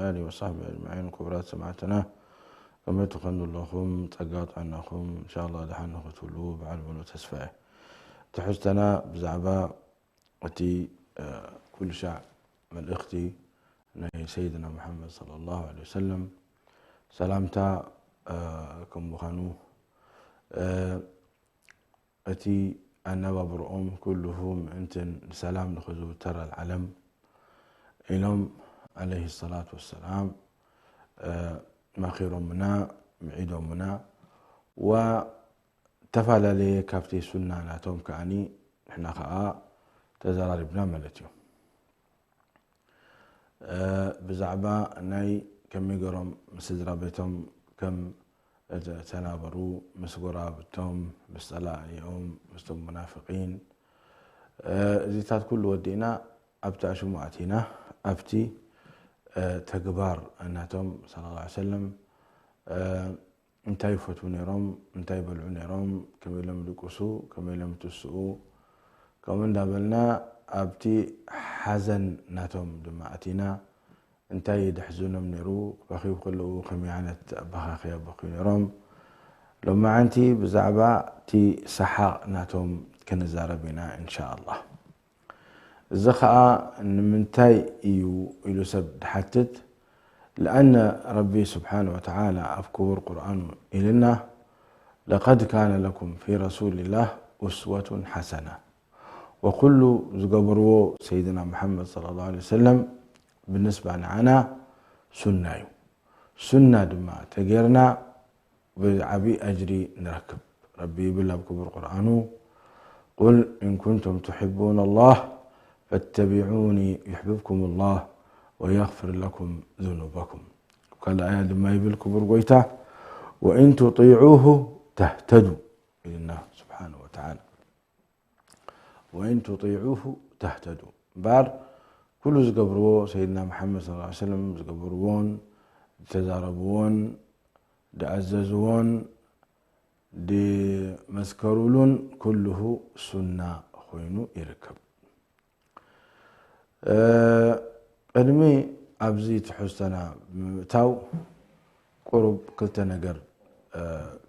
آله وصحبه أجمعين። ክቡራት ሰማዕትና፣ ከመይ ትኾኑ ኣለኹም? ጸጋ ጥዕናኹም እንሻላ ደሓን ንኽትብሉ በዓል ሙሉእ ተስፋ እየ። ትሕዝተና ብዛዕባ እቲ ኩሉ ሻዕ መልእኽቲ ናይ ሰይድና ሙሓመድ ሰለላሁ ዐለይሂ ወሰለም ሰላምታ ከም ምዃኑ፣ እቲ ኣነባብርኦም ኩሉሁ ምእንትን ንሰላም ንኽዝውተር ኣልዓለም ኢሎም ዐለይሂ ሰላቱ ወሰላም መኺሮምና፣ ምዒዶምና። ወ ተፈላለየ ካብቲ ሱና ናቶም ከኣኒ ንሕና ከኣ ተዘራሪብና ማለት እዩ። ብዛዕባ ናይ ከመይ ገሮም ምስ ስድራ ቤቶም ከም ተናበሩ፣ ምስ ጎረባብቶም፣ ምስ ጸላእኦም፣ ምስቶም ሙናፍቂን፣ እዚታት ኩሉ ወዲእና ኣብቲ ኣሽሙ ኣቲና፣ ኣብቲ ተግባር ናቶም ሰለላሁ ዐለይሂ ወሰለም እንታይ ይፈትዉ ነይሮም፣ እንታይ ይበልዑ ነይሮም፣ ከመይ ኢሎም ይድቅሱ፣ ከመይ ኢሎም ይትስኡ፣ ከምኡ እንዳበልና ኣብቲ ሓዘን ናቶም ድማ ኣቲና፣ እንታይ የድሕዝኖም ነይሩ፣ ክበኽዩ ከለዉ ከመይ ዓይነት ኣበኻኽያ በኽዩ ነይሮም። ሎማዓንቲ ብዛዕባ እቲ ሰሓቕ ናቶም ክንዛረብ ኢና እንሻኣላህ። እዚ ኸኣ ንምንታይ እዩ ኢሉ ሰብ ድሓትት፣ ለኣነ ረቢ ስብሓነ ወተዓላ ኣብ ክቡር ቁርኣኑ ኢልና፣ ለቀድ ካነ ለኩም ፊ ረሱልላህ ኡስወቱን ሓሰና። ወኩሉ ዝገበርዎ ሰይድና ሙሓመድ ሰለላሁ ዐለይሂ ወሰለም ብንስባ ንዓና ሱና እዩ። ሱና ድማ ተጌርና ብዓቢ ኣጅሪ ንረክብ። ረቢ ይብል ኣብ ክቡር ቁርኣኑ፣ ቁል ኢን ኩንቱም ትሕቡነ ኣላህ ፈተቢዑኒ ዩሕብብኩም ኣላህ ወየግፍር ለኩም ዙኑበኩም። ኣብ ካልእ ኣያ ድማ ይብል ክቡር ጎይታ፣ ወኢን ቱጢዑሁ ተህተዱ ኢልና ስብሓነ ወተዓላ። ወኢን ቱጢዑሁ ተህተዱ። እምበኣር ኩሉ ዝገብርዎ ሰይድና መሓመድ ሰለላሁ ዐለይሂ ወሰለም ዝገብርዎን ዝተዛረብዎን ዝኣዘዝዎን ዝመስከሩሉን ኩሉሁ ሱና ኮይኑ ይርከብ። እ፣ ቅድሚ ኣብዚ ትሕዝቶና ብምእታው ቁሩብ ክልተ ነገር፣ እ፣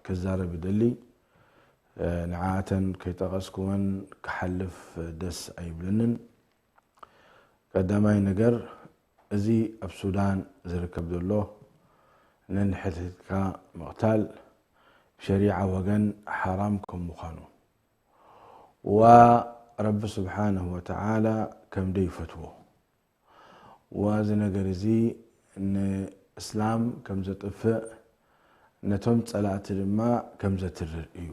ክዛረብ ይደሊ። እ፣ ንዓኣተን ከይጠቐስኩወን ክሓልፍ ደስ ኣይብለንን። ቀዳማይ ነገር፣ እዚ ኣብ ሱዳን ዝርከብ ዘሎ ነንሕድሕድካ ምቕታል ብሸሪዓ ወገን ሓራም ከም ምዃኑ፣ ወረቢ ስብሓነሁ ወተዓላ ከም ደይፈትዎ፣ ወዚ ነገር እዚ ንእስላም ከም ዘጥፍእ፣ ነቶም ጸላእቲ ድማ ከም ዘትርር እዩ።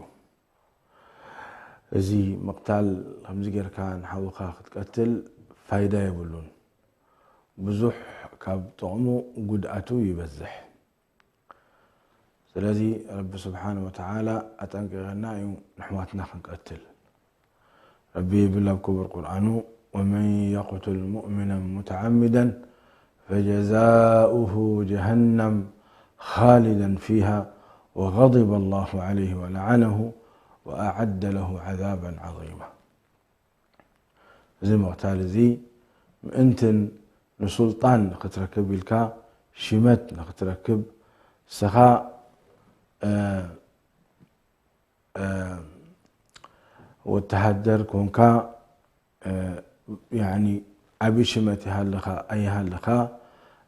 እዚ ምቕታል ከምዚ ጌርካ ንሓውኻ ክትቀትል ፋይዳ የብሉን። ብዙሕ ካብ ጥቕሙ ጉድኣቱ ይበዝሕ። ስለዚ ረቢ ስብሓነ ወተዓላ ኣጠንቂቐና እዩ ንሕዋትና ክንቀትል። ረቢ ይብል ኣብ ክቡር ቁርኣኑ፣ ወመን የቕቱል ሙእሚናን ሙተዓሚዳን ፈጀዛኡሁ ጀሃነም ኻሊዳን ፊሃ ወገዲበ ላሁ ዐለይሂ ወለዓነሁ ወኣዓደ ለሁ ዓዛባን ዓዚማ። እዚ ምቕታል እዚ ምእንትን ንሱልጣን ንኽትረክብ ኢልካ ሽመት ንኽትረክብ ንስኻ፣ እ፣ እ፣ ወተሃደር ኮንካ፣ እ፣ ያኒ ዓቢ ሽመት ይሃልኻ ኣይሃልኻ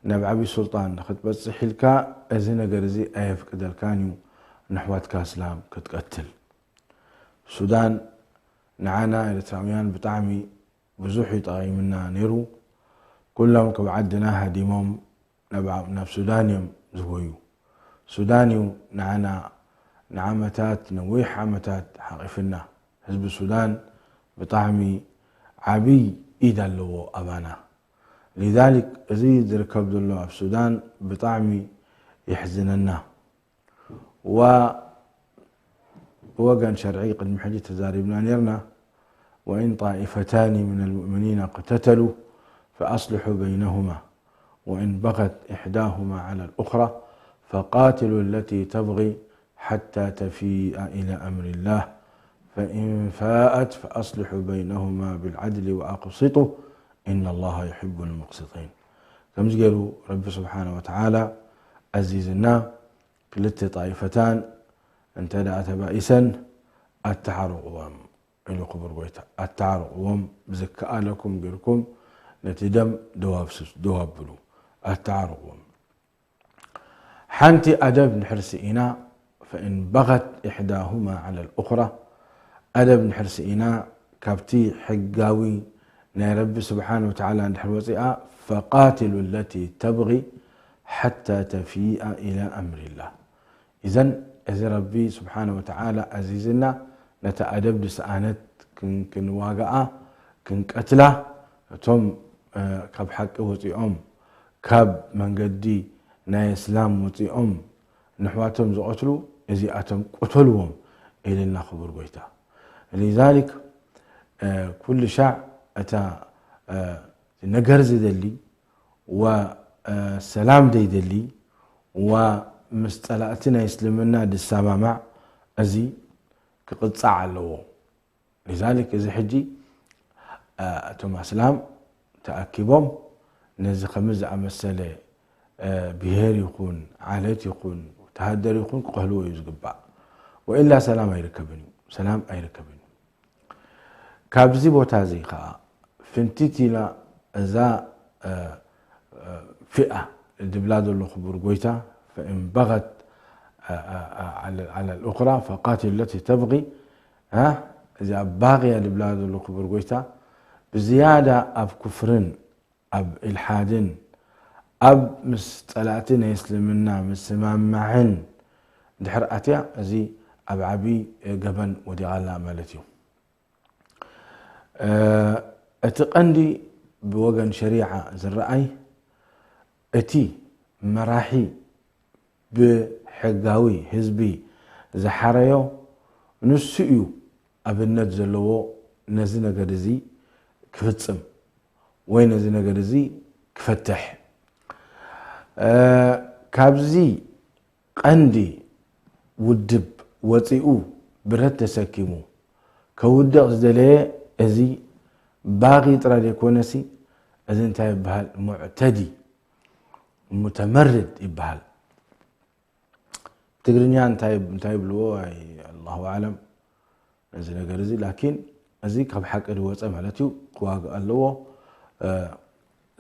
ናብ ዓቢ ሱልጣን ንኽትበጽሕ ኢልካ እዚ ነገር እዚ ኣየፍቅደልካን እዩ ንሕዋትካ እስላም ክትቀትል። ሱዳን ንዓና ኤርትራውያን ብጣዕሚ ብዙሕ እዩ ጠቒምና ነይሩ። ኩሎም ካብ ዓድና ሃዲሞም ናብ፣ ናብ ሱዳን እዮም ዝጎዩ። ሱዳን እዩ ንዓና ንዓመታት፣ ነዊሕ ዓመታት ሓቒፍና። ህዝቢ ሱዳን ብጣዕሚ ዓብይ ኢድ ኣለዎ ኣባና። ሊዛሊክ እዚ ዝርከብ ዘሎ ኣብ ሱዳን ብጣዕሚ የሕዝነና። ወ-፣ ብወገን ሸርዒ ቅድሚ ሕጂ ተዛሪብና ነይርና። وإن طائفتان من المؤمنين اقتتلوا فأصلحوا بينهما وإن بغت إحداهما على الأخرى فقاتلوا التي تبغي حتى تفيء إلى أمر الله فإن فاءت فأصلحوا بينهما بالعدل وأقسطوا إن الله يحب المقسطين. ከምዚ ገይሩ ረቢ ስብሓነ ወተዓላ ኣዚዝና። ክልተ ጣይፈታን እንተ ደኣ ተባኢሰን ኣተዓርቕዎም ኢሉ ክቡር ጎይታ። ኣተዓርቕዎም፣ ብዝከኣለኩም ጌርኩም ነቲ ደም ደው ኣብሱ-፣ ደው ኣብሉ። ኣተዓርቕዎም። ሓንቲ ኣደብ እንድሕር ስኢና፣ ፈኢን በገት ኢሕዳሁማ ዐለል ኡኽራ፣ ኣደብ እንድሕር ስኢና፣ ካብቲ ሕጋዊ ናይ ረቢ ስብሓነ ወተዓላ እንድሕር ወፂኣ፣ ፈቃትሉ ለቲ ተብጊ ሓታ ተፊኣ ኢላ ኣምሪላህ። ኢዘን እዚ ረቢ ስብሓነ ወተዓላ ኣዚዝና፣ ነታ ኣደብ ዝሰኣነት ክን-፣ ክንዋግኣ፣ ክንቀትላ፣ እቶም፣ እ፣ ካብ ሓቂ ወፂኦም፣ ካብ መንገዲ ናይ እስላም ወፂኦም ንሕዋቶም ዝቐትሉ፣ እዚኣቶም ቅተልዎም ኢልና ክቡር ጎይታ። ሊዛሊክ፣ እ፣ ኩሉ ሻዕ እታ፣ እ፣ ነገር ዝደሊ ወ-፣ እ፣ ሰላም ዘይደሊ ወ-፣ ምስ ጸላእቲ ናይ እስልምና ዝሰማማዕ፣ እዚ ክቕጻዕ ኣለዎ። ሊዛሊክ እዚ ሕጂ፣ እ፣ እቶም ኣስላም ተኣኪቦም ነዚ ከምዚ ዝኣመሰለ፣ እ፣ ብሄር ይኹን፣ ዓለት ይኹን፣ ወተሃደር ይኹን ክቐህልዎ እዩ ዝግባእ። ወኢላ ሰላም ኣይርከብን እዩ። ሰላም ኣይርከብን እዩ። ካብዚ ቦታ እዚ ኸኣ ፍንቲት ኢላ እዛ፣ እ፣ እ፣ ፊኣ ድብላ ዘሎ ክቡር ጎይታ፣ ፈኢን በገት፣ እ፣ እ፣ እ፣ ዐለ፣ ዐለ ልኡኽራ ፈቃትሉ ለቲ ተብጊ፣ እ፣ እዚኣ ባግያ ድብላ ዘሎ ክቡር ጎይታ፣ ብዝያዳ ኣብ ኩፍርን ኣብ ኢልሓድን ኣብ ምስ ጸላእቲ ናይ እስልምና ምስማማዕን ድሕር ኣትያ፣ እዚ ኣብ ዓቢ ገበን ወዲቓ ኣላ ማለት እዩ። እ፣ እቲ ቀንዲ ብወገን ሸሪዓ ዝረኣይ፣ እቲ መራሒ ብሕጋዊ ህዝቢ ዝሓረዮ ንሱ እዩ ኣብነት ዘለዎ ነዚ ነገር እዚ ክፍጽም ወይ ነዚ ነገር እዚ ክፈትሕ። እ፣ ካብዚ ቀንዲ ውድብ ወጺኡ ብረት ተሰኪሙ ከውድቕ ዝደለየ እዚ ባጊ ጥራይ ዘይኮነሲ፣ እዚ እንታይ ይበሃል? ሙዕተዲ፣ ሙተመርድ ይበሃል። ትግርኛ እንታይ፣ እንታይ ይብልዎ? ኣይ፣ ኣላሁ ኣዕለም ነዚ ነገር እዚ። ላኪን እዚ ካብ ሓቂ ዝወፀ ማለት እዩ፣ ክዋግእ ኣለዎ። እ፣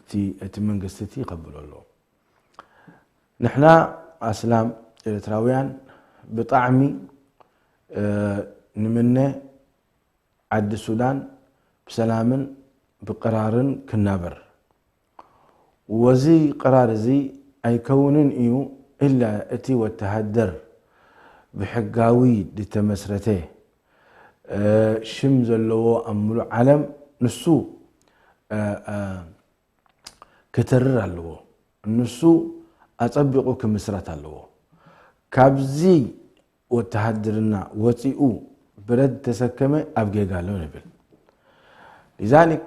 እቲ፣ እቲ መንግስቲ እቲ ከብሎ ኣለዎ። ንሕና ኣስላም ኤርትራውያን ብጣዕሚ፣ እ፣ ንምነ ዓዲ ሱዳን ብሰላምን ብቅራርን ክናበር። ወዚ ቅራር እዚ ኣይከውንን እዩ፣ ኢላ እቲ ወተሃደር ብሕጋዊ ዝተመስረተ፣ እ፣ ሽም ዘለዎ ኣብ ምሉእ ዓለም ንሱ፣ እ፣ እ፣ ክትርር ኣለዎ። ንሱ ኣጸቢቑ ክምስረት ኣለዎ። ካብዚ ወተሃደርና ወጺኡ ብረት ተሰከመ ኣብ ጌጋ ኣሎ ንብል። ሊዛሊክ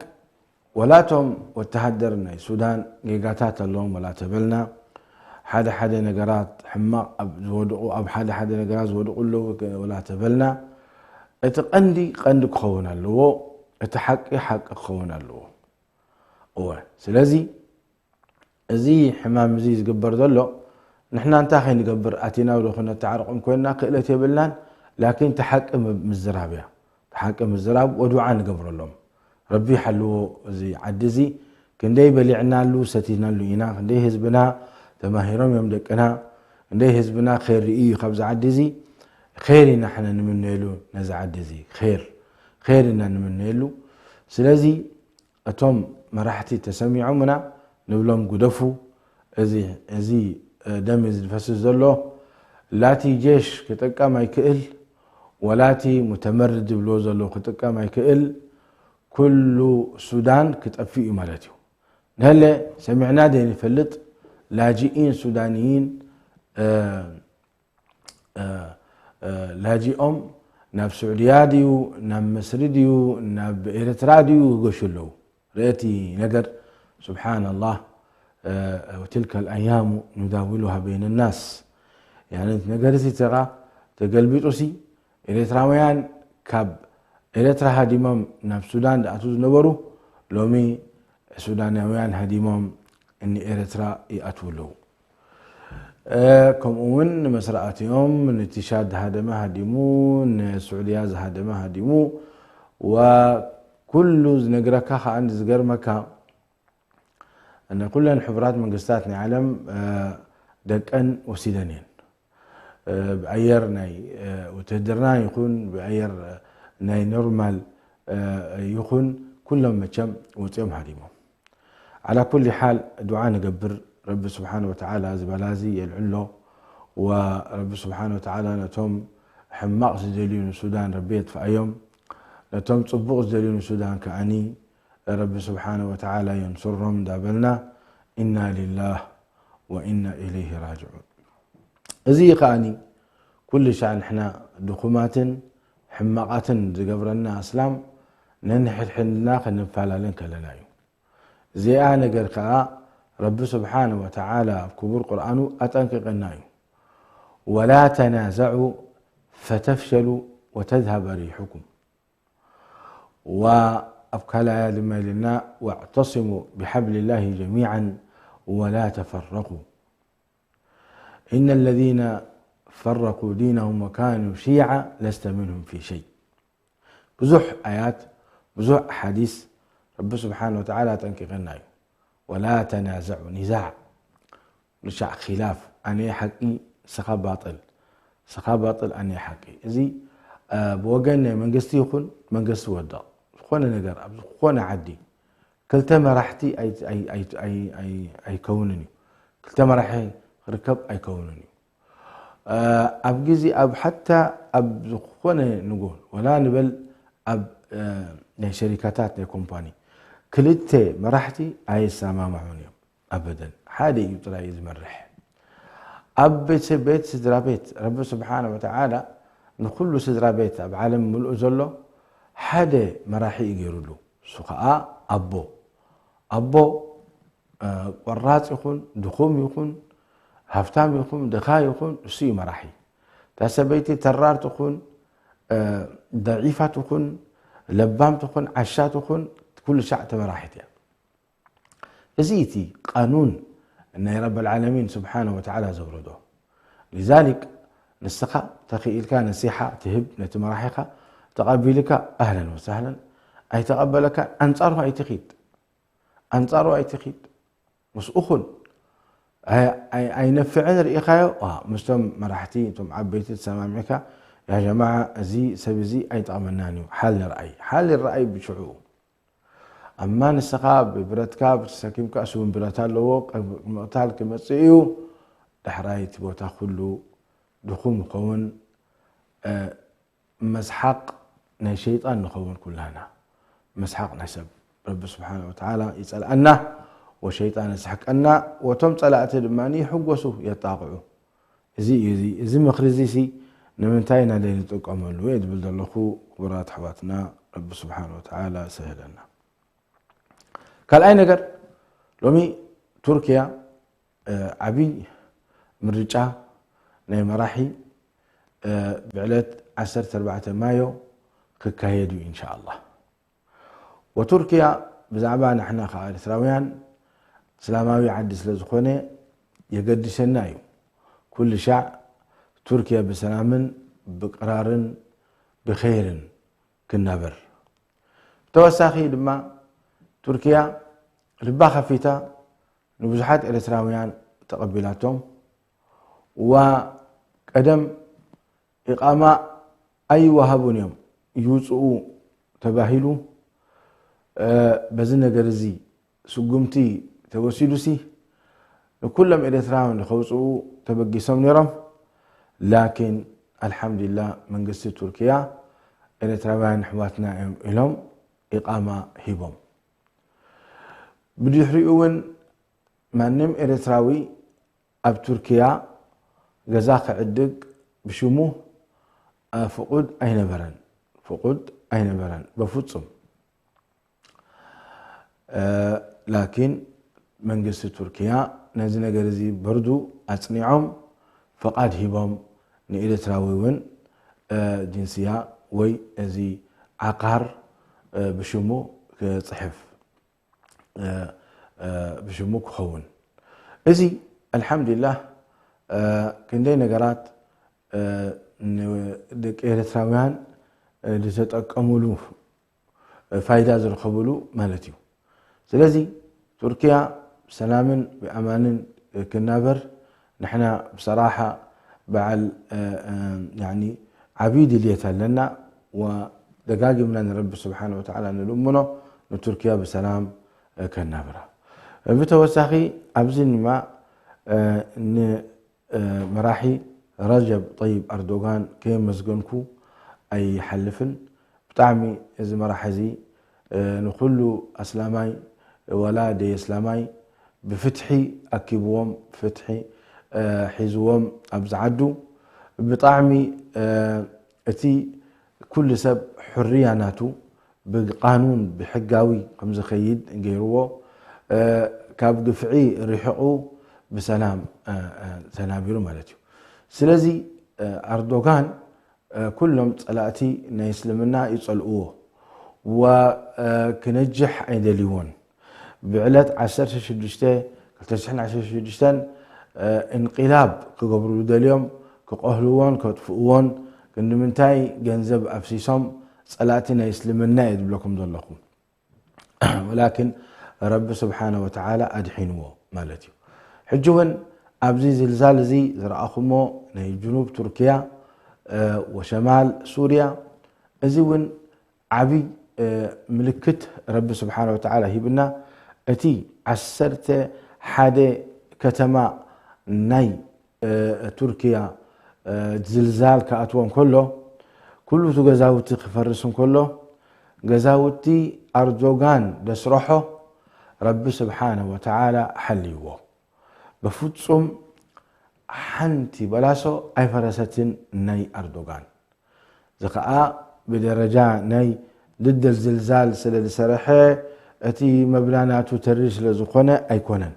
ወላቶም ወተሃደር ናይ ሱዳን ጌጋታት ኣለዎም ወላ ተበልና፣ ሓደ ሓደ ነገራት ሕማቕ ኣብ ዝወድቑ፣ ኣብ ሓደ ሓደ ነገራት ዝወድቑ ኣለዉ ወላ ተበልና፣ እቲ ቀንዲ ቀንዲ ክኸውን ኣለዎ፣ እቲ ሓቂ ሓቂ ክኸውን ኣለዎ። እወ፣ ስለዚ እዚ ሕማም እዚ ዝግበር ዘሎ ንሕና እንታይ ከይንገብር ኣቲና ዶ ክነተዓርቆም ኮይንና ክእለት የብልናን። ላኪን እቲ ሓቂ ም-፣ ምዝራብ እያ። እቲ ሓቂ ምዝራብ ወዱዓ ንገብረሎም። ረቢ ይሓልዎ። እዚ ዓዲ እዚ ክንደይ በሊዕናሉ ሰቲናሉ ኢና፣ ክንደይ ህዝብና ተማሂሮም እዮም ደቅና፣ ክንደይ ህዝብና ኸይር ርእዩ እዩ ካብዚ ዓዲ እዚ። ኸይር ኢና ሕነ ንምነየሉ ነዚ ዓዲ እዚ። ኸይር፣ ኸይር ኢና ንምነየሉ። ስለዚ እቶም መራሕቲ ተሰሚዖምና ንብሎም ግደፉ። እዚ፣ እዚ ደም እዚ ዝፈስስ ዘሎ ላቲ ጀሽ ክጥቀም ኣይክእል፣ ወላቲ ሙተመርድ ዝብልዎ ዘሎ ክጥቀም ኣይክእል። ኩሉ ሱዳን ክጠፍእ እዩ ማለት እዩ። ንሀለ ሰሚዕና ዘይንፈልጥ ላጂኢን ሱዳንይን፣ እ፣ እ፣ እ፣ ላጂኦም ናብ ስዑድያ ድዩ፣ ናብ መስሪ ድዩ፣ ናብ ኤርትራ ድዩ ይገሹ ኣለዉ። ርእቲ ነገር፣ ሱብሓነላህ፣ እ፣ ወትልከል ኣያሙ ኑዳዊሉሃ በይነ ናስ። ያኒ፣ እቲ ነገር እዚ ተራ-፣ ተገልቢጡሲ፣ ኤርትራውያን ካብ ኤርትራ ሃዲሞም ናብ ሱዳን ዝኣትዉ ዝነበሩ፣ ሎሚ ሱዳናውያን ሃዲሞም ንኤርትራ ይኣትዉ ኣለዉ። ከምኡ እውን ንመስርኣትኦም፣ ነቲ ሻድ ዝሃደመ ሃዲሙ፣ ንስዑድያ ዝሃደመ ሃዲሙ፣ ወኩሉ ዝነግረካ ከኣ ዝገርመካ፣ ኩለን ሕቡራት መንግስታት ናይ ዓለም ደቀን ወሲደን እየን። ብኣየር ናይ ውትህድርና ይኹን ብኣየር ናይ ኖርማል ይኹን ኩሎም መቸም ወፂኦም ሃዲሞም። ዓላ ኩሊ ሓል ዱዓ ንገብር፣ ረቢ ስብሓን ወተዓላ ዝበላ እዚ የልዕሎ። ወረቢ ስብሓን ወተዓላ ነቶም ሕማቕ ዝደልዩ ንሱዳን ረቢ የጥፍኣዮም፣ ነቶም ፅቡቕ ዝደልዩ ንሱዳን ከዓኒ ረቢ ስብሓነ ወተዓላ የንስሮም እንዳበልና ኢና ሊላህ ወኢና ኢለይህ ራጅዑን። እዚ ከኣኒ ኩሉ ሻዕ ንሕና ድኹማትን ሕማቓትን ዝገብረና ኣስላም ነንሕድሕድና ክንፈላለን ከለና እዩ። እዚኣ ነገር ከኣ ረቢ ስብሓነ ወተዓላ ኣብ ክቡር ቁርኣኑ ኣጠንቂቐና እዩ። ወላ ተናዘዑ ፈተፍሸሉ ወተዝሃበ ሪሑኩም። ወኣብ ካልኣያ ድማ ኢልና፣ "واعتصموا بحبل الله جميعا ولا تفرقوا إن الذين فرقوا دينهم وكانوا شيعا لست منهم في شيء." ብዙሕ ኣያት፣ ብዙሕ ኣሓዲስ ረቢ ስብሓን ወተዓላ ኣጠንቂቐና እዩ። ወላ ተናዘዑ፣ ኒዛዕ፣ ምሻዕ ኺላፍ፣ ኣነ ሓቂ፣ ንስኻ ባጥል፣ ንስኻ ባጥል፣ ኣነ ሓቂ። እዚ፣ እ፣ ብወገን ናይ መንግስቲ ይኹን መንግስቲ ወድቕ፣ ዝኾነ ነገር ኣብ ዝኾነ ዓዲ ክልተ መራሕቲ ኣይ-፣ ኣይ-፣ ኣይ-፣ ኣይ-፣ ኣይ-፣ ኣይከውንን እዩ። ክልተ መራሒ ክርከብ ኣይከውንን እዩ። እ፣ ኣብ ግዜ፣ ኣብ ሓታ ኣብ ዝኾነ ንጎ፣ ወላ ንበል ኣብ፣ እ፣ ናይ ሸሪካታት ናይ ኮምፓኒ ክልተ መራሕቲ ኣይሰማማዑን እዮም። ኣበደን። ሓደ እዩ ጥራይ እዩ ዝመርሕ። ኣብ ቤት፣ ቤት ስድራ ቤት ረቢ ስብሓነ ወተዓላ ንኹሉ ስድራ ቤት ኣብ ዓለም ምልኡ ዘሎ ሓደ መራሒ እዩ ገይሩሉ። እሱ ኸዓ ኣቦ። ኣቦ፣ እ፣ ቆራጽ ይኹን፣ ድኹም ይኹን፣ ሃብታም ይኹን፣ ድኻ ይኹን፣ እሱ እዩ መራሒ። እታ ሰበይቲ ተራር ትኹን፣ እ፣ ደዒፋ ትኹን፣ ለባም ትኹን፣ ዓሻ ትኹን፣ ኩሉ ሻዕ ተመራሒት እያ። እዚ እቲ ቃኑን ናይ ረበል ዓለሚን ስብሓነ ወተዓላ ዘውረዶ። ሊዛሊክ ንስኻ ተኽኢልካ ነሲሓ ትህብ ነቲ መራሒኻ፣ ተቐቢልካ ኣህለን ወሳህለን፣ ኣይተቐበለካ ኣንጻሩ ኣይትኺድ፣ ኣንጻሩ ኣይትኺድ። ምስኡ ኹን። ኣይ-፣ ኣይ-፣ ኣይነፍዕን ርኢኻዮ፣ ዋ፣ ምስቶም መራሕቲ እቶም ዓበይቲ ተሰማሚዕካ፣ ያ ጀማዓ እዚ ሰብ እዚ ኣይጠቕመናን እዩ፣ ሓል ንርኣይ፣ ሓል ይረኣይ ብሽዑኡ። ኣማ ንስኻ ብብረትካ ተሰኪምካ፣ እሱ እውን ብረት ኣለዎ፣ ምቕታል ክመጽእ እዩ። ዳሕራይ እቲ ቦታ ኩሉ ድኹም ይኸውን። እ፣ መስሓቕ ናይ ሸይጣን ንኸውን ኩላና። መስሓቕ ናይ ሰብ። ረቢ ስብሓነ ወተዓላ ይጸልኣና፣ ወሸይጣን የስሕቀና፣ ወቶም ጸላእቲ ድማ ይሕጎሱ፣ የጣቕዑ። እዚ እዩ፣ እዚ፣ እዚ ምኽሪ እዚ ሲ ንምንታይ ኢና ዘይንጥቀመሉ እየ ዝብል ዘለኹ፣ ክቡራት ኣሕዋትና፣ ረቢ ስብሓነ ወተዓላ ይስህለና። ካልኣይ ነገር፣ ሎሚ ቱርክያ፣ እ፣ ዓብይ ምርጫ ናይ መራሒ፣ እ፣ ብዕለት ዓሰርተ ኣርባዕተ ማዮ ክካየድ እዩ፣ ኢንሻኣላህ። ወቱርክያ ብዛዕባ ንሕና ከኣ ኤርትራውያን እስላማዊ ዓዲ ስለ ዝኾነ የገድሰና እዩ። ኩሉ ሻዕ ቱርክያ ብሰላምን ብቅራርን ብኸይርን ክናበር። ብተወሳኺ ድማ ቱርክያ ልባ ከፊታ ንብዙሓት ኤርትራውያን ተቐቢላቶም። ዋ ቀደም ኢቓማ ኣይወሃቡን እዮም፣ ይውፅኡ ተባሂሉ። እ፣ በዚ ነገር እዚ ስጉምቲ ተወሲዱሲ ንኩሎም ኤርትራውያን ንኸውፅኡ ተበጊሶም ነይሮም። ላኪን ኣልሓምዱሊላህ መንግስቲ ቱርክያ ኤርትራውያን ኣሕዋትና እዮም ኢሎም ኢቓማ ሂቦም። ብድሕሪኡ እውን ማንም ኤርትራዊ ኣብ ቱርክያ ገዛ ክዕድግ ብሽሙ፣ እ፣ ፍቁድ ኣይነበረን። ፍቁድ ኣይነበረን በፍጹም። እ፣ ላኪን መንግስቲ ቱርክያ ነዚ ነገር እዚ በርዱ ኣጽኒዖም ፍቓድ ሂቦም ንኤርትራዊ እውን፣ እ፣ ጅንስያ ወይ እዚ ዓቃር፣ እ፣ ብሽሙ ክጽሕፍ። እ፣ ብሽሙ ክኸውን። እዚ ኣልሓምዱሊላህ ክንደይ ነገራት ንደቂ ኤርትራውያን ዝተጠቀሙሉ ፋይዳ ዝረኸብሉ ማለት እዩ። ስለዚ ቱርኪያ ብሰላምን ብኣማንን ክናበር ንሕና ብሰራሓ በዓል ዓብዪ ድልየት ኣለና። ደጋጊምና ንረቢ ስብሓን ወተዓላ ንልምኖ ንቱርኪያ ብሰላም ከናብራ። ብተወሳኺ ኣብዚ ድማ ንመራሒ ረጀብ ጠይብ ኣርዶጋን ከየመስገንኩ ኣይሓልፍን። ብጣዕሚ እዚ መራሒ እዚ ንኩሉ ኣስላማይ ዋላ ደይ ኣስላማይ ብፍትሒ ኣኪብዎም፣ ፍትሒ ሒዝዎም ኣብዚ ዓዱ። ብጣዕሚ እቲ ኩሉ ሰብ ሕርያ ናቱ ብቃኑን ብሕጋዊ ከምዝኸይድ ገይርዎ፣ ካብ ግፍዒ ርሕቑ ብሰላም ተናቢሩ ማለት እዩ። ስለዚ ኣርዶጋን ኩሎም ጸላእቲ ናይ እስልምና ይጸልእዎ፣ ወክነጅሕ ኣይደልይዎን። ብዕለት ዓሰርተ ሽዱሽተ ክልተ ሽሕን ዓሰርተ ሽዱሽተን እንቂላብ ክገብርሉ ደልዮም ክቐህልዎን ከጥፍእዎን ክንዲ ምንታይ ገንዘብ ኣፍሲሶም ጸላእቲ ናይ እስልምና እየ ዝብለኩም ዘለኹ። ወላኪን ረቢ ስብሓነ ወተዓላ ኣድሒንዎ ማለት እዩ። ሕጂ እውን ኣብዚ ዝልዛል እዚ ዝረኣኹሞ ናይ ጅኑብ ቱርኪያ ወሸማል ሱርያ፣ እዚ እውን ዓብይ ምልክት ረቢ ስብሓነ ወተዓላ ሂብና። እቲ ዓሰርተ ሓደ ከተማ ናይ ቱርኪያ ዝልዛል ክኣትዎ እንከሎ፣ ኩሉ እቲ ገዛውቲ ክፈርስ እንከሎ፣ ገዛውቲ ኣርዶጋን ደስረሖ ረቢ ስብሓነ ወተዓላ ሓልይዎ። በፍጹም ሓንቲ በላሶ ኣይፈረሰትን ናይ ኣርዶጋን። እዚ ኸኣ ብደረጃ ናይ ድደል ዝልዛል ስለ ዝሰረሐ፣ እቲ መብላ ናቱ ተሪር ስለ ዝኾነ ኣይኮነን።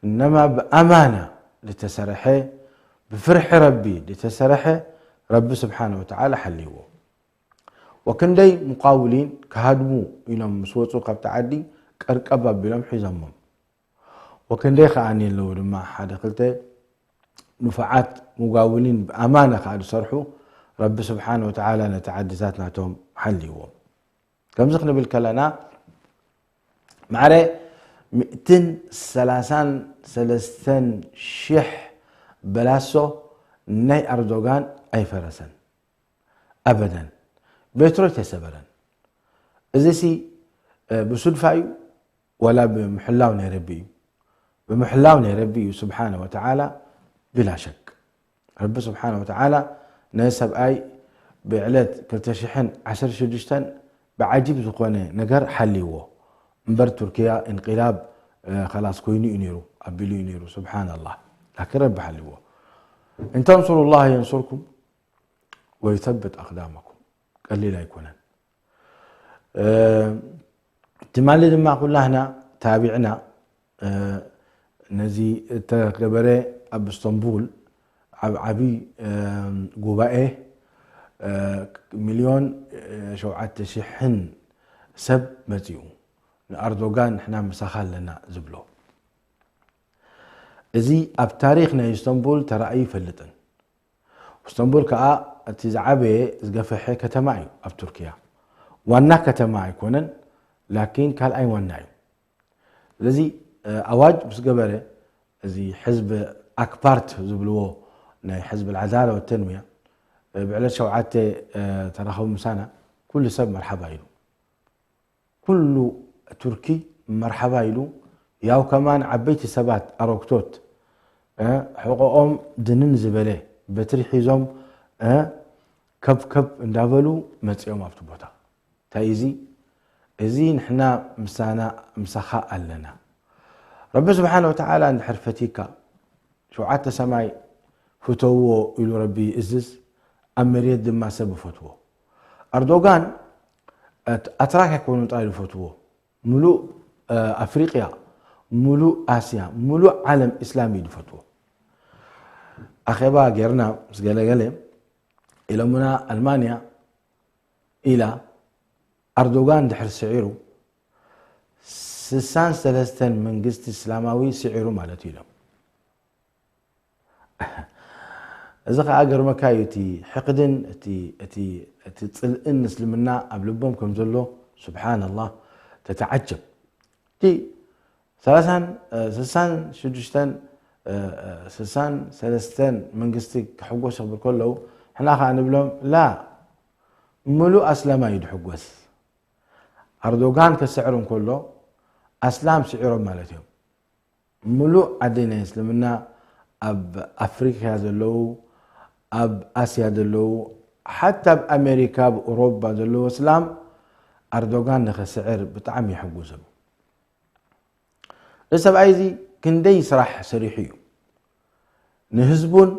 እነማ ብኣማና ዝተሰረሐ፣ ብፍርሒ ረቢ ዝተሰረሐ፣ ረቢ ስብሓነ ወተዓላ ሓልይዎ። ወክንደይ ሙቃውሊን ክሃድሙ ኢሎም ምስ ወፁ ካብቲ ዓዲ ቀርቀብ ኣቢሎም ሒዞሞም። ወክንደይ ከኣ ኣለዉ ድማ ሓደ ክልተ ንፉዓት ሙጋውሊን ብኣማና ከኣ ዝሰርሑ፣ ረቢ ስብሓነ ወተዓላ ነቲ ዓድታት ናቶም ሓልይዎም። ከምዚ ክንብል ከለና፣ ማዕረ ሚእትን ሰላሳን ሰለስተን ሽሕ በላሶ ናይ ኣርዶጋን ኣይፈረሰን። ኣበደን። ቤትሮ ኣይተሰበረን። እዚሲ ብሱድፋ እዩ ዋላ ብምሕላው ናይ ረቢ እዩ? ብምሕላው ናይ ረቢ እዩ ስብሓነ ወተዓላ፣ ብላ ሸክ። ረቢ ስብሓነ ወተዓላ ነዚ ሰብኣይ ብዕለት ክልተ ሽሕን ዓሰርተ ሽዱሽተን ብዓጂብ ዝኾነ ነገር ሓልይዎ። እምበር ቱርኪያ እንቂላብ፣ እ፣ ኸላስ ኮይኑ እዩ ነይሩ፣ ኣቢሉ እዩ ነይሩ። ስብሓን ኣላህ። ላኪን ረቢ ሓልይዎ። እንተንሱሩ ላህ የንሱርኩም ወዩሰብት ኣኽዳመኩም። ቀሊል ኣይኮነን። እ፣ ትማሊ ድማ ኩላህና ታቢዕና፣ እ፣ ነዚ እተገበረ ኣብ እስተንቡል ኣብ ዓቢ፣ እ፣ ጉባኤ፣ እ፣ ሚልዮን፣ እ፣ ሸውዓተ ሽሕን ሰብ መጺኡ። ንኣርዶጋን ንሕና ምሳኻ ኣለና ዝብሎ። እዚ ኣብ ታሪኽ ናይ እስተንቡል ተራእዩ ይፈልጥን። እስተንቡል ከኣ እቲ ዝዓበየ ዝገፈሐ ከተማ እዩ ኣብ ቱርኪያ። ዋና ከተማ ኣይኮነን፣ ላኪን ካልኣይ ዋና እዩ። ስለዚ፣ እ፣ ኣዋጅ ምስ ገበረ፣ እዚ ሕዝቢ ኣክፓርት ዝብልዎ ናይ ሕዝቢ ልዓዳላ ወተንሚያ፣ እ፣ ብዕለት ሸውዓተ፣ እ፣ ተራኸቡ ምሳና፣ ኩሉ ሰብ መርሓባ ኢሉ። ኩሉ ቱርኪ መርሓባ ኢሉ፣ ያው ከማን ዓበይቲ ሰባት ኣሮግቶት፣ እ፣ ሕቖኦም ድንን ዝበለ በትሪ ሒዞም፣ እ፣ ከብከብ እንዳበሉ መጺኦም ኣብቲ ቦታ። እንታይ እዚ? እዚ ንሕና ምሳና፣ ምሳኻ ኣለና። ረቢ ስብሓነ ወተዓላ እንድሕር ፈቲካ፣ ሸውዓተ ሰማይ ፍተውዎ ኢሉ ረቢ ይእዝዝ፣ ኣብ መሬት ድማ ሰብ ይፈትዎ። ኣርዶጋን ኣት-፣ ኣትራክ ኣይኮኑን ጥራይ ዝፈትዎ፣ ምሉእ፣ እ፣ ኣፍሪቅያ፣ ምሉእ ኣስያ፣ ምሉእ ዓለም ኢስላም እዩ ዝፈትዎ። ኣኼባ ጌርና ምስ ገለገለ ኢሎምና፣ ኣልማንያ ኢላ ኣርዶጋን ድሕር ስዒሩ ስሳን ሰለስተን መንግስቲ እስላማዊ ስዒሩ ማለት እዩ ኢሎም። እዚ ኸዓ ገርመካ እዩ፣ እቲ ሕቕድን እቲ፣ እቲ፣ እቲ ጽልእን እስልምና ኣብ ልቦም ከም ዘሎ፣ ስብሓንላህ፣ ተተዓጀብ። እቲ ሰላሳን፣ እ፣ ስሳን ሽዱሽተን፣ እ፣ እ፣ ስሳን ሰለስተን መንግስቲ ክሕጎሱ ክብል ከለዉ፣ ሕና ኸዓ ንብሎም፣ ላ፣ ምሉእ ኣስላማይ እዩ ድሕጎስ። ኣርዶጋን ከስዕር እንከሎ፣ ኣስላም ስዒሮም ማለት እዮም። ምሉእ ዓዲ ናይ እስልምና፣ ኣብ ኣፍሪካ ዘለዉ፣ ኣብ ኣስያ ዘለዉ፣ ሓታ ኣብ ኣሜሪካ፣ ኣብ ኡሮባ ዘለዉ ኣስላም ኣርዶጋን ንኸስዕር ብጣዕሚ ይሕጉሱ። እዚ ሰብኣይ እዚ ክንደይ ስራሕ ሰሪሑ እዩ። ንህዝቡን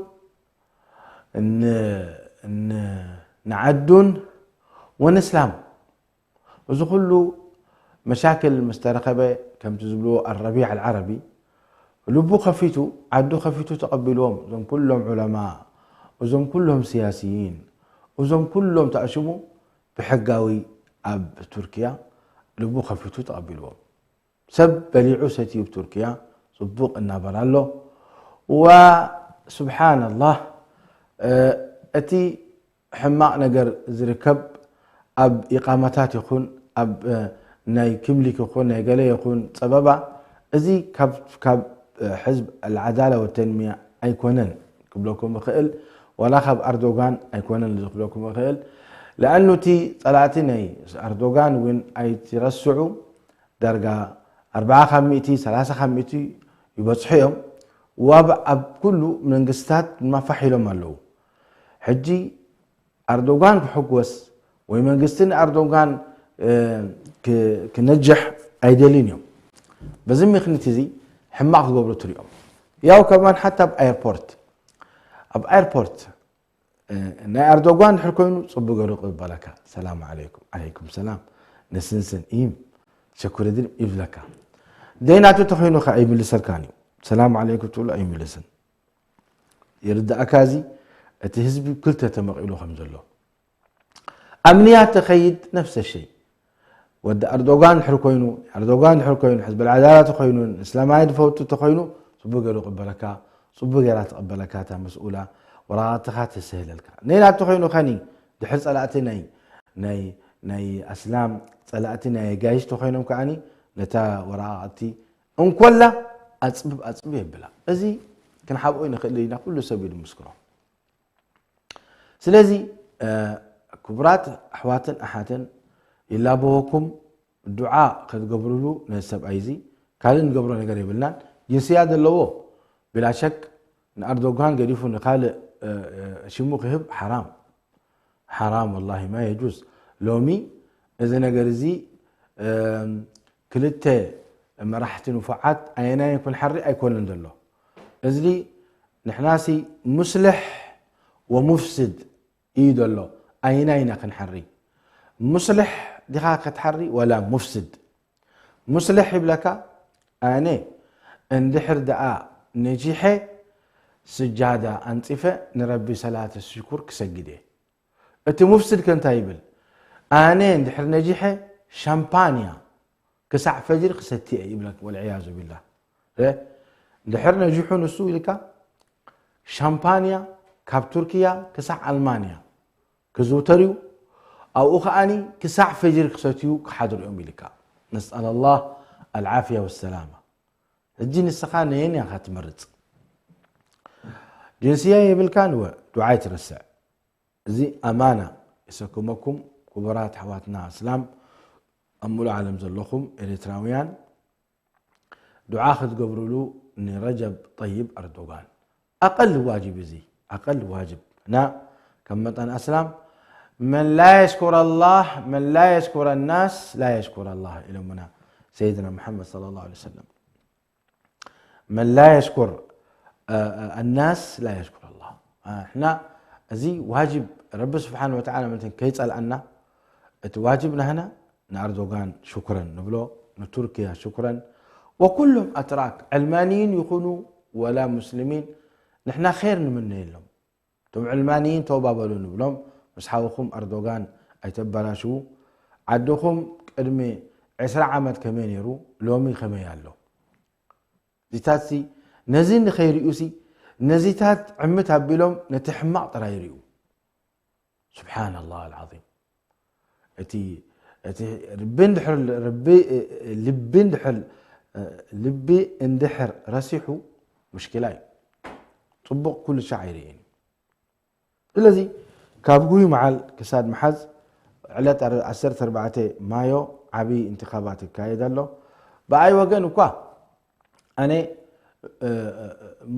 ን-፣ ን-፣ ንዓዱን ወንእስላም። እዚ ኩሉ መሻክል ምስ ተረኸበ፣ ከምቲ ዝብልዎ ኣረቢዕ ኣልዓረቢ፣ ልቡ ከፊቱ፣ ዓዱ ከፊቱ ተቐቢልዎም። እዞም ኩሎም ዑለማ፣ እዞም ኩሎም ስያስይን፣ እዞም ኩሎም ተኣሽሙ ብሕጋዊ ኣብ ቱርኪያ ልቡ ከፊቱ ተቐቢልዎም። ሰብ በሊዑ ሰትዩ ኣብ ቱርኪያ ጽቡቕ እናበላ ኣሎ። ወስብሓንላህ፣ እ፣ እቲ ሕማቕ ነገር ዝርከብ ኣብ ኢቓማታት ይኹን፣ ኣብ፣ እ፣ ናይ ክምሊክ ይኹን፣ ናይ ገለ ይኹን ጸበባ፣ እዚ ካብ፣ ካብ፣ እ፣ ሕዝብ ኣልዓዳላ ወተንሚያ ኣይኮነን ክብለኩም እኽእል፣ ዋላ ካብ ኣርዶጋን ኣይኮነን እዚ ክብለኩም እኽእል። ለኣኑ እቲ ጸላእቲ ናይ ኣርዶጋን እውን ኣይትረስዑ፣ ዳርጋ ኣርብዓ ካብ ሚእቲ፣ ሰላሳ ካብ ሚእቲ ይበጽሑ እዮም። ዋብ ኣብ ኩሉ መንግስታት ድማ ፋሕ ኢሎም ኣለዉ። ሕጂ ኣርዶጋን ክሕጎስ ወይ መንግስቲ ንኣርዶጋን፣ እ፣ ክ-፣ ክነጅሕ ኣይደልን እዮም። በዚ ምኽንያት እዚ ሕማቕ ክገብሩ ትሪኦም። ያው ከማን ሓታ ኣብ ኣየርፖርት፣ ኣብ ኣየርፖርት፣ እ፣ ናይ ኣርዶጋን ድሕር ኮይኑ ጽቡቅ ገይሩ ይቅበለካ። ሰላም ዓለይኩም። ዓለይኩም ሰላም። ነስንስን ኢም ሸኩረዲን ይብለካ። ደይናቱ ተኾይኑ ከ ኣይምልሰልካን እዩ። ሰላም ዓለይኩም ትብሎ ኣይምልስን። ይርዳእካ እዚ እቲ ህዝቢ ክልተ ተመቒሉ ከም ዘሎ። ኣብ ንያ ተኸይድ ነፍሰ ሸይ። ወዲ ኣርዶጋን ድሕር ኮይኑ፣ ኣርዶጋን ድሕር ኮይኑ፣ ሕዝቢ ኣልዓዳላ ተኾይኑ፣ እስላማይ ድፈቱ ተኾይኑ፣ ጽቡቅ ገይሩ ይቅበለካ፣ ጽቡቅ ገይራ ትቀበለካ እታ መስኡላ፣ ወረቓቕትኻ ተስህለልካ። ነይና ተኾይኑ ከኒ ድሕር ጸላእቲ ናይ፣ ናይ፣ ናይ ኣስላም ጸላእቲ ናይ ኣጋይሽ ተኾይኖም ከኣኒ ነታ ወረቓቕቲ እንኮላ ኣጽብብ ኣጽብብ የብላ። እዚ ክንሓብኦ ንኽእል ኢና፣ ኩሉ ሰብ እዩ ዝምስክሮ። ስለዚ፣ እ፣ ክቡራት ኣሕዋትን ኣሓትን ይላበወኩም፣ ዱዓ ክትገብርሉ ነዚ ሰብኣይ እዚ። ካልእ ንገብሮ ነገር የብልናን። ጅንስያ ዘለዎ ብላ ሸክ ንኣርዶጋን ገዲፉ ንኻልእ፣ እ፣ እ፣ ሽሙ ክህብ ሓራም። ሓራም ወላሂ ማ የጁዝ። ሎሚ እዚ ነገር እዚ፣ እም፣ ክልተ መራሕቲ ንፉዓት ኣየናይ ክንሓሪ ኣይኮነን ዘሎ። እዚ ንሕናሲ ሙስልሕ ወሙፍስድ እዩ ዘሎ። ኣየናይ ኢና ክንሓሪ? ሙስልሕ ዲኻ ክትሓሪ ወላ ሙፍስድ? ሙስልሕ ይብለካ፣ ኣነ እንድሕር ደኣ ነጂሐ ስጃዳ ኣንጺፈ ንረቢ ሰላተ ሽኩር ክሰግድ እየ። እቲ ሙፍስድ ከ እንታይ ይብል? ኣነ እንድሕር ነጂሐ ሻምፓንያ ክሳዕ ፈጅሪ ክሰቲ እየ ይብለካ። ወልዕያዙ ቢላህ። እ? እንድሕር ነጂሑ ንሱ ኢልካ፣ ሻምፓንያ ካብ ቱርክያ ክሳዕ ኣልማንያ ክዝውተር እዩ። ኣብኡ ከኣኒ ክሳዕ ፈጅሪ ክሰትዩ ክሓድሩ እዮም ኢልካ። ነስኣል ኣላህ ኣልዓፍያ ወሰላማ። ሕጂ ንስኻ ነየን ኢኻ ትመርጽ? ጅንስያ የብልካን ወ ዱዓ ኣይትረስዕ። እዚ ኣማና ይሰክመኩም። ክቡራት ኣሕዋትና እስላም ኣብ ሙሉእ ዓለም ዘለኹም ኤርትራውያን፣ ዱዓ ክትገብሩሉ ንረጀብ ጠይብ ኣርዶጋን። ኣቐል ዋጅብ እዚ፣ ኣቐል ዋጅብ። እና ከም መጠን ኣስላም፣ መን ላ የሽኩር ኣላህ፣ መን ላ የሽኩር ኣናስ ላ የሽኩር ኣላህ ኢሎምና ሰይድና ሙሐመድ ሰለላሁ ዐለይሂ ወሰለም። መን ላ የሽኩር፣ እ፣ እ፣ ኣናስ ላ የሽኩር ኣላህ። እ፣ ሕና እዚ ዋጅብ ረቢ ስብሓን ወተዓላ ምእንትን ከይጸልኣና፣ እቲ ዋጅብ ናህና ንኣርዶጋን ሽኩረን ንብሎ፣ ንቱርክያ ሽኩረን፣ ወኩሎም ኣትራክ፣ ዕልማንይን ይኹኑ ወላ ሙስሊሚን፣ ንሕና ኸይር ንምነየሎም። እቶም ዕልማንይን ተውባ በሉ ንብሎም፣ ምስ ሓውኹም ኣርዶጋን ኣይተበላሽዉ። ዓድኹም ቅድሚ ዕስራ ዓመት ከመይ ነይሩ፣ ሎሚ ከመይ ኣሎ? እዚታት ሲ ነዚ ንኸይርእዩ ሲ ነዚታት ዕምት ኣቢሎም ነቲ ሕማቕ ጥራይ ይርእዩ። ስብሓንላህ ኣልዓዚም። እቲ እቲ ልቢ እንድሕር ልቢ ልቢ እንድሕር ልቢ እንድሕር ረሲሑ ሙሽኪላ እዩ። ጽቡቕ ኩሉ ሻዕ ኣይርእን እዩ። ስለዚ ካብ ጉይ መዓል ክሳድ መሓዝ ዕለት ዓሰርተ ኣርባዕተ ማዮ ዓብዪ እንትኻባት ይካየድ ኣሎ። ብኣይ ወገን እኳ ኣነ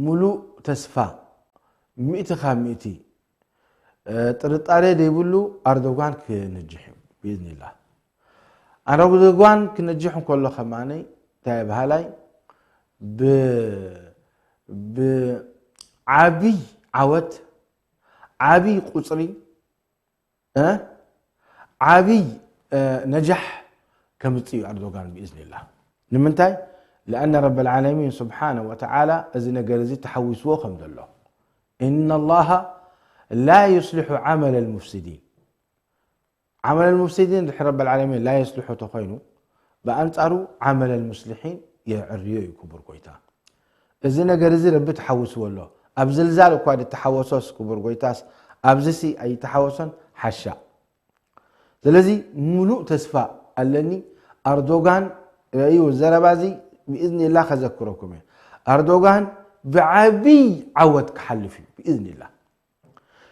ሙሉእ ተስፋ ሚእቲ ካብ ሚእቲ ጥርጣሬ ዘይብሉ ኣርዶጋን ክነጅሕ እዩ ብኢዝኒላህ። ኣርዶጋን ክነጅሕ እንከሎ ከማኒ እንታይ በሃላይ ብዓብይ ዓወት ዓብይ ቁፅሪ ዓብይ ነጃሕ ከምፅእ እዩ ኣርዶጋን ብኢዝኒላህ። ንምንታይ? لأن رب العالمين سبحانه وتعالى እዚ ነገር እዚ ተሓዊስዎ ከም ዘሎ إن الله لا يصلح عمل المفسدين ዓመል المفسدين ድሕሪ رب العالمين لا يصلح ተኮይኑ ብኣንፃሩ ዓመል المصلحين የዕርዮ እዩ ክቡር ጎይታ። እዚ ነገር እዚ ረቢ ተሓውስዎ ኣሎ። ኣብ ዝልዛል እኳ ድተሓወሶስ ክቡር ጎይታስ ኣብዚ ሲ ኣይተሓወሶን ሓሻ። ስለዚ ሙሉእ ተስፋ ኣለኒ። ኣርዶጋን ረእዩ ዘረባ እዚ ብኢዝኒላ ከዘክረኩም እየ። ኣርዶጋን ብዓብይ ዓወት ክሓልፍ እዩ ብኢዝኒላ።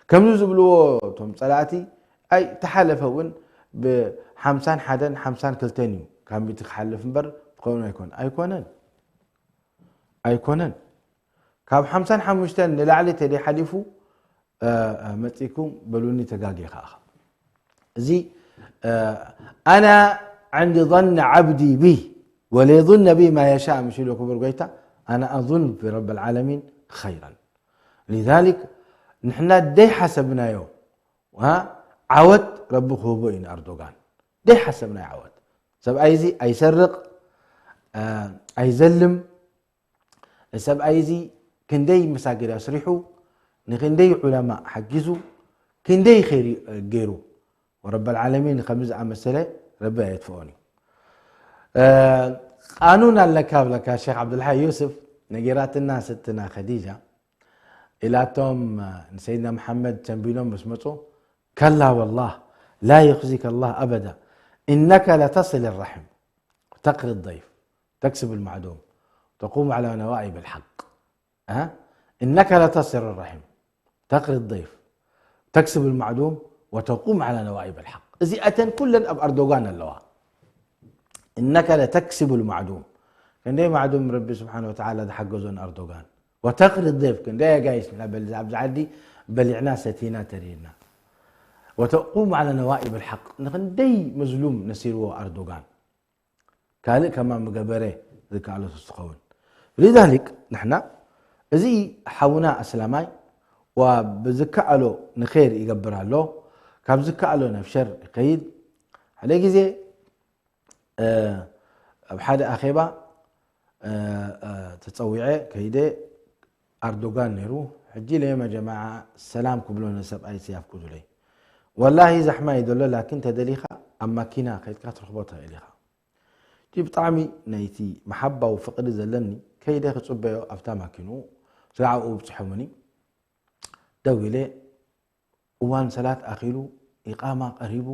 ከምዚ ዝብልዎ እቶም ጸላእቲ ኣይ ተሓለፈ እውን ብሓምሳን ሓደን ሓምሳን ክልተን እዩ ካብ ሚእቲ ክሓልፍ እምበር ትኸውን ኣይኮን ኣይኮነን ኣይኮነን ካብ ሓምሳን ሓሙሽተን ንላዕሊ ተደይ ሓሊፉ መጺኩም በሉኒ ተጋጊ ከኣ እዚ ኣና عند ظن عبدي بي وليظن بي ما يشاء مش له كبر قيتا أنا أظن برب العالمين خيرا لذلك ንሕና ደይ ሓሰብናዮ ዓወት ረቢ ክህቦ እዩ ንኣርዶጋን ደይ ሓሰብናዮ ዓወት ሰብኣይ እዚ ኣይሰርቕ ኣይዘልም ሰብኣይ እዚ ክንደይ መሳግድ ኣስሪሑ ንክንደይ ዑለማ ሓጊዙ ክንደይ ኸይሪ ገይሩ ወረብ العالمين ከምዚ ዝኣመሰለ ረቢ ኣየጥፍኦን እዩ ቃኑን ኣለካ ብለካ ሸክ ዓብዱልሓይ ዩስፍ ነጌራትና ስትና ከዲጃ ኢላቶም ንሰይድና መሓመድ ተንቢሎም ምስ መፁ ከላ ወላህ ላ ዩኽዚከ ላህ ኣበዳ ኢነከ ለተስል ራሕም ተቅሪ ضይፍ ተክስብ ልማዕዱም ተቁም ዓላ ነዋኢብ ልሓቅ ኢነከ ለተስል ራሕም ተቅሪ ضይፍ ተክስብ ልማዕዱም ወተቁም ዓላ ነዋኢብ ልሓቅ እዚኣተን ኩለን ኣብ ኣርዶጋን ኣለዋ ኢነከ ለተክስብ ልማዕዱም ክንደይ ማዕዱም ረቢ ስብሓን ወተዓላ ዝሓገዞ ንኣርዶጋን ወተቅሪ ضይፍ ክንደይ ኣጋይሽ ንበል ኣብዚ ዓዲ በሊዕና ሰቲና ተሪርና ወተቁም ዓላ ነዋኢብ ልሓቅ ንክንደይ መዝሉም ነሲርዎ ኣርዶጋን ካልእ ከማ ምገበረ ዝከኣሎ ዝኸውን لذلك ንሕና እዚ ሓውና ኣስላማይ ብዝከኣሎ ንኸይር ይገብር ኣሎ ካብ ዝከኣሎ ናብ ሸር ይኸይድ ሓደ ግዜ ኣብ ሓደ ኣኼባ ተፀዊዐ ከይደ ኣርዶጋን ነይሩ ሕጂ ለየመ ጀማዓ ሰላም ክብሎ ንሰብኣይ ስያፍቁዙለይ ወላሂ ዛሕማ እዩ ዘሎ ላኪን ተደሊኻ ኣብ ማኪና ከይድካ ትረኽቦ ትኽእል ኢኻ እቲ ብጣዕሚ ናይቲ መሓባዊ ፍቕሪ ዘለኒ ከይደ ክፅበዮ ኣብታ ማኪንኡ ስራዕኡ ብፅሖምኒ ደው ኢለ እዋን ሰላት ኣኺሉ ኢቓማ ቀሪቡ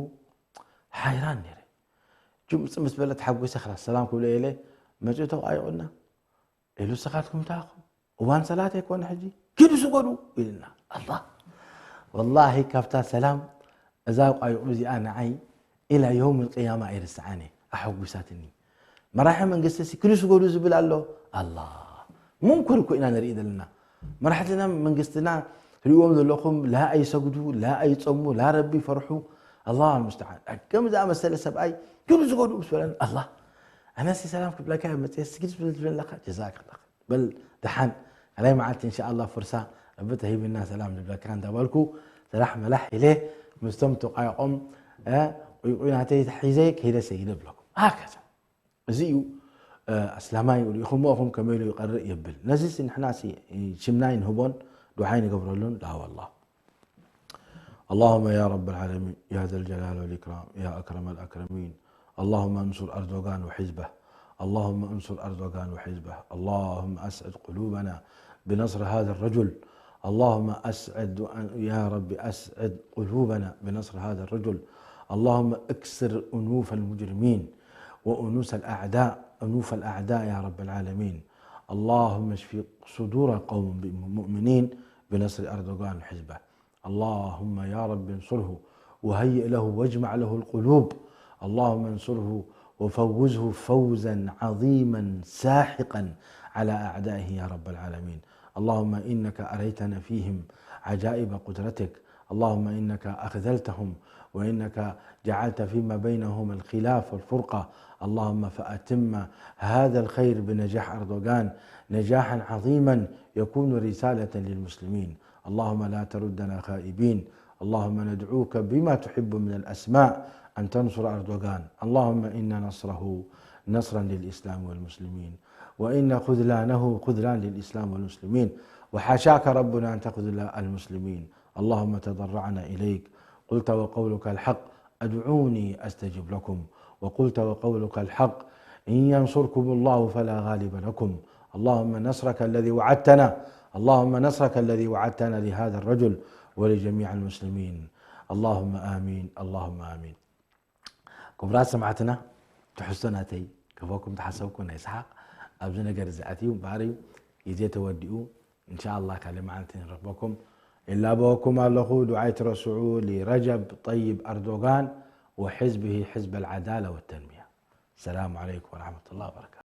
ሓይራን ነይረ ጅምፅ ምስ በለ ተሓጒሰ ክላስ ሰላም ክብሎ ኢለ መፂኡ ተቋይቑና ኢሉ ንስኻትኩም እንታይ ኢኹም እዋን ሰላት ኣይኮነ ሕጂ ኪዱ ስገዱ ኢልና ኣላ ወላሂ ካብታ ሰላም እዛ ቋይቑ እዚኣ ንዓይ ኢላ የውም ልቅያማ ኣይርስዓን እየ ኣሐጒሳትኒ መራሒ መንግስቲ ሲ ኪዱ ስገዱ ዝብል ኣሎ ኣላ ሙንኩር እኮ ኢና ንርኢ ዘለና መራሕትና መንግስትና ትሪእዎም ዘለኹም ላ ኣይሰግዱ ላ ኣይፀሙ ላ ረቢ ይፈርሑ ኣላ ልሙስተዓን ከም ዝኣመሰለ ሰብኣይ ኪዱ ስገዱ ምስ በለን ኣላ ኣነሲ ሰላም ክብለካ እየ መፅየ ስግድ ዝብል ዝብለካ ጀዛክ በል ደሓን ካልኣይ መዓልቲ እንሻ ኣላ ፍርሳ ረቢ ተሂብና ሰላም ንብለካ እንዳበልኩ ሰራሕ መላሕ ኢለ ምስቶም ተቋይቆም ቁይቁይ ናተይ ሒዘ ከይደ ሰጊደ ብለኩም ሃከዛ እዚ እዩ ኣስላማይ ርኢኹምዎ ኹም ከመይ ኢሉ ይቐርእ የብል ነዚ ንሕና ሽምና ይንህቦን ዱዓ ይንገብረሉን ላ ወላ اللهم يا رب العالمين يا ذا الجلال والإكرام يا أكرم الأكرمين اللهم انصر أردوغان وحزبه. اللهم انصر أردوغان وحزبه. اللهم أسعد قلوبنا بنصر هذا الرجل. اللهم أسعد، يا رب، أسعد قلوبنا بنصر هذا الرجل. اللهم اكسر أنوف المجرمين وأنوس الأعداء، أنوف الأعداء يا رب العالمين. اللهم اشف صدور قوم مؤمنين بنصر أردوغان وحزبه. اللهم يا رب انصره وهيئ له واجمع له القلوب. اللهم انصره وفوزه فوزا عظيما ساحقا على أعدائه يا رب العالمين. اللهم إنك أريتنا فيهم عجائب قدرتك. اللهم إنك أخذلتهم وإنك جعلت فيما بينهم الخلاف والفرقة. اللهم فأتم هذا الخير بنجاح أردوغان نجاحا عظيما يكون رسالة للمسلمين. اللهم لا تردنا خائبين. اللهم ندعوك بما تحب من الأسماء أن تنصر أردوغان. اللهم إن نصره نصرا للإسلام والمسلمين، وإن خذلانه خذلان للإسلام والمسلمين، وحاشاك ربنا أن تخذل المسلمين. اللهم تضرعنا إليك، قلت وقولك الحق، ادعوني أستجب لكم، وقلت وقولك الحق، إن ينصركم الله فلا غالب لكم. اللهم نصرك الذي وعدتنا، اللهم نصرك الذي وعدتنا لهذا الرجل ولجميع المسلمين. اللهم آمين، اللهم آمين. ክቡራት ሰማዕትና፣ ትሕዝቶ ናተይ፣ ከፈኩም ተሓሰብኩ ናይ ሰሓቕ ኣብዚ ነገር እዚ ኣትዩ እምበኣር እዩ፣ ግዜ ተወዲኡ። እንሻኣላ ካልእ መዓልቲ ንረኽበኩም። ይላበወኩም ኣለኹ፣ ዱዓ ኣይትረስዑ። لرجب طيب أردوغان وحزبه حزب العدالة والتنمية. السلام عليكم ورحمة الله وبركاته.